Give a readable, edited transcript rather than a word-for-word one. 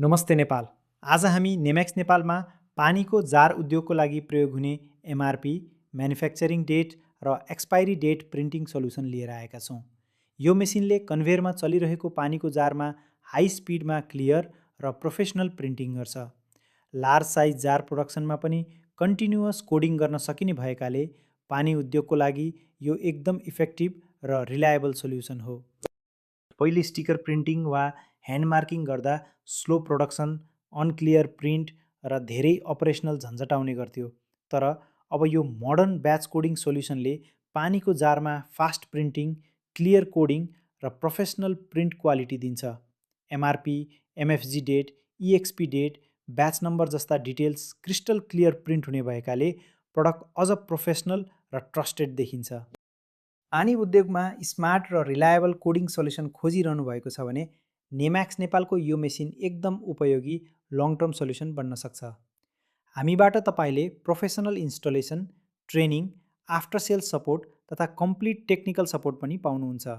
नमस्ते नेपाल। आज हामी नेमेक्स नेपालमा पानीको जार उद्योगको लागि प्रयोग हुने एमआरपी, म्यानुफ्याक्चरिङ डेट र एक्सपायरी डेट प्रिन्टिङ सल्युसन लिएर आएका छौँ। यो मेसिनले कन्भेयरमा चलिरहेको पानीको जारमा हाई स्पिडमा क्लियर र प्रोफेसनल प्रिन्टिङ गर्छ। लार्ज साइज जार प्रोडक्सनमा पनि कन्टिन्युअस कोडिङ गर्न सकिने भएकाले पानी उद्योगको लागि यो एकदम इफेक्टिभ र रिलायबल सल्युसन हो। पहिले स्टिकर प्रिन्टिङ वा ह्यान्ड मार्किङ गर्दा स्लो प्रोडक्सन, अनक्लियर प्रिन्ट र धेरै अपरेसनल झन्झट आउने गर्थ्यो। तर अब यो मोडर्न ब्याच कोडिङ सोल्युसनले पानीको जारमा फास्ट प्रिन्टिङ, क्लियर कोडिङ र प्रोफेसनल प्रिन्ट क्वालिटी दिन्छ। MRP, MFG date, EXP date, batch number जस्ता डिटेल्स क्रिस्टल क्लियर प्रिन्ट हुने भएकाले प्रडक्ट अझ प्रोफेसनल र ट्रस्टेड देखिन्छ। पानी उद्योगमा स्मार्ट र रिलायबल कोडिङ सल्युसन खोजिरहनु भएको छ भने नेम्याक्स नेपालको यो मेसिन एकदम उपयोगी लङ टर्म सल्युसन बन्न सक्छ। हामीबाट तपाईँले professional installation, training, after sale support तथा कम्प्लिट टेक्निकल सपोर्ट पनि पाउनुहुन्छ।